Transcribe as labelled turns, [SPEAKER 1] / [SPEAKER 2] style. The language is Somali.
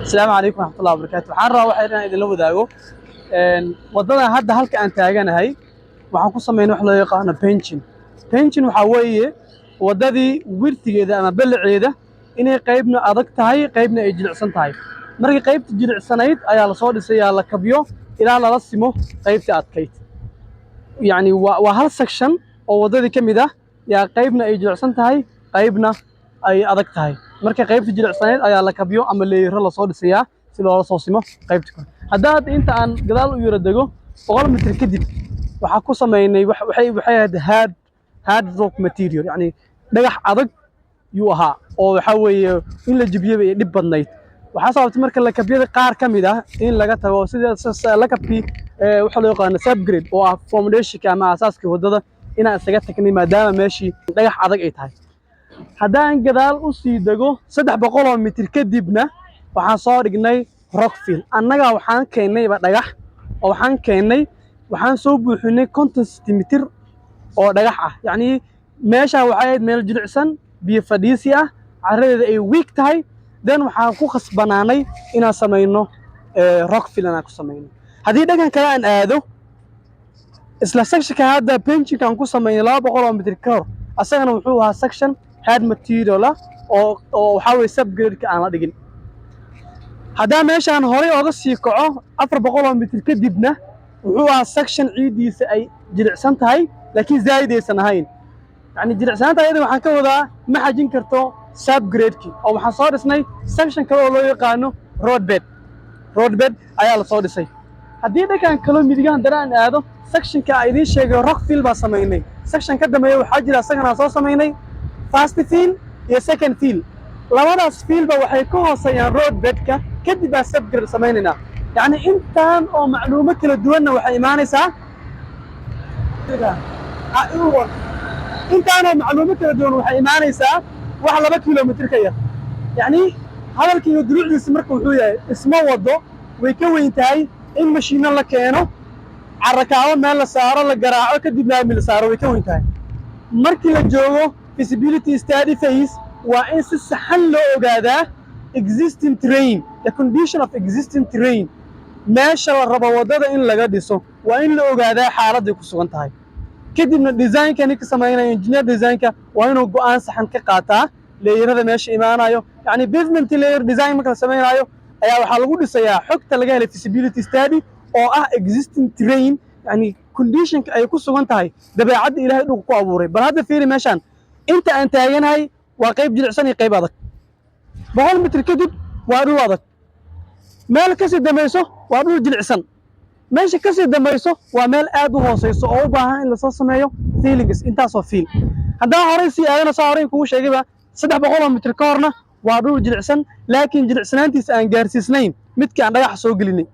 [SPEAKER 1] Asalaamu calaykum waraxmatullahi wabarakaatu. Waxaan rabaa waxay inaan idinla wadaago waddadan hadda halka aan taaganahay. Waxaan ku samaynay wax loo yaqaano benching. Benching waxaa weeye waddadii width-igeeda ama ballaceeda inay qaybna adag tahay, qaybna ay jilicsan tahay. Markii qaybta jilicsanayd ayaa lasoo dhisayaa la kabyo ilaa lala simo qaybta adkayd. Yacni waa hal section oo waddadii ka mid ah yaa qaybna ay jilicsan tahay, qaybna ay adag tahay. Marka qaybta jilicsanayd ayaa la kabyo ama layer-o lasoo dhisayaa si loola soo simo qaybta kore. Hadda inta aan gadaal u yara dego, 100 mitir kadib waxaa ku samaynay waxay ahayd hard rock material, yacni dhagax adag yuu ahaa oo waxaa weeye in la jebiyaba ay dhib badnayd. Waxaa sababtay marka lakabyada qaar ka mid ah in laga tago, sida lakabkii waxa loo yaqaano subgrade oo ah foundationka ama aasaaskii waddada, inaan isaga tagnay maadaama meeshii dhagax adag ay tahay. Haddaan gadaal u sii dego 300 mitir kadibna, waxaan soo dhignay rockfill. Annaga waxaan keennayba dhagax oo waxaan keennay, waxaan soo buuxinay 50 sentimitir oo dhagax ah. Yacni meesha waxay ahayd meel jilicsan, biyo fadhiisi ah, carradeeda ay weak tahay. Then waxaan ku khasbanaanay inaan samayno rockfill, inaan ku samayno. Haddii dhankan kale aan aado, isla sectionka hadda benchingka aan ku samaynay 200 mitir ka hor, asagana wuxuu ahaa section hard material ah oo waxaa weye subgrade-ka aan la dhigin. Haddaa meeshaan horay ooga sii kaco, 400 mitir kadibna, wuxuu ahaa section ciiddiisa ay jilicsan tahay, laakiin zaa'id aysan ahayn. Yacni jilicsanaanta ayada waxaan ka wadaa ma xajin karto subgrade-ki, oo waxaan soo dhisnay section kale oo loo yaqaano roadbed. Roadbed ayaa la soo dhisay. Haddii dhankan kaloo midigahan dare aan aado, sectionka aan idiin sheegay rockfill baa samaynay. Section ka dambeeya waxaa jira isagana aan soo samaynay first fill iyo second fill. Labadaas fill-ba waxay ka hooseeyaan roadbedka. Kadib baa subgrade samaynaynaa. Yacni intaan oo macluumo kala duwanna waxay imaanaysaa, intaanoo macluumo kala duwan waxay imaanaysaa wax 2 kilomitir ka yar. Yacni hadalkayga dulucdiisa marka wuxuu yahay, isma wado way ka weyn tahay in mashiino la keeno, carakaabo meel la saaro, la garaaco, kadib laami la saaro. Way ka weyn tahay. Markii la joogo feasibility study phase, waa in si saxan loo ogaadaa existing terrain, the condition of existing terrain. Meesha la rabo waddada in laga dhiso waa in la ogaadaa xaaladday ku sugan tahay. Kadibna designka ninka samaynaya, engineer designka, waa inuu go'aan saxan ka qaataa layer-ada meesha imaanayo. Yacni pavement layer design marka la samaynayo ayaa waxaa lagu dhisayaa xogta laga helay feasibility study oo ah existing terrain, yani conditionka ay ku sugan tahay dabeecadda Ilaahay dhulka ku abuuray. Bal hadda fiiri meeshaan inta aan taaganahay, waa qayb jilicsan iyo qayb adag. 100 mitir kadib waa dhul adag, meel kasii dambayso waa dhul jilicsan, meesha kasii dambayso waa meel aad u hooseyso oo u baahan in lasoo sameeyo fillings, intaasoo fill. Haddaan horey sii aadana, saa horey kugu sheegayba, 300 mitir ka horna waa dhul jilicsan, laakiin jilicsanaantiisa aan gaarsiisnayn midkii aan dhagaxa soo gelinay.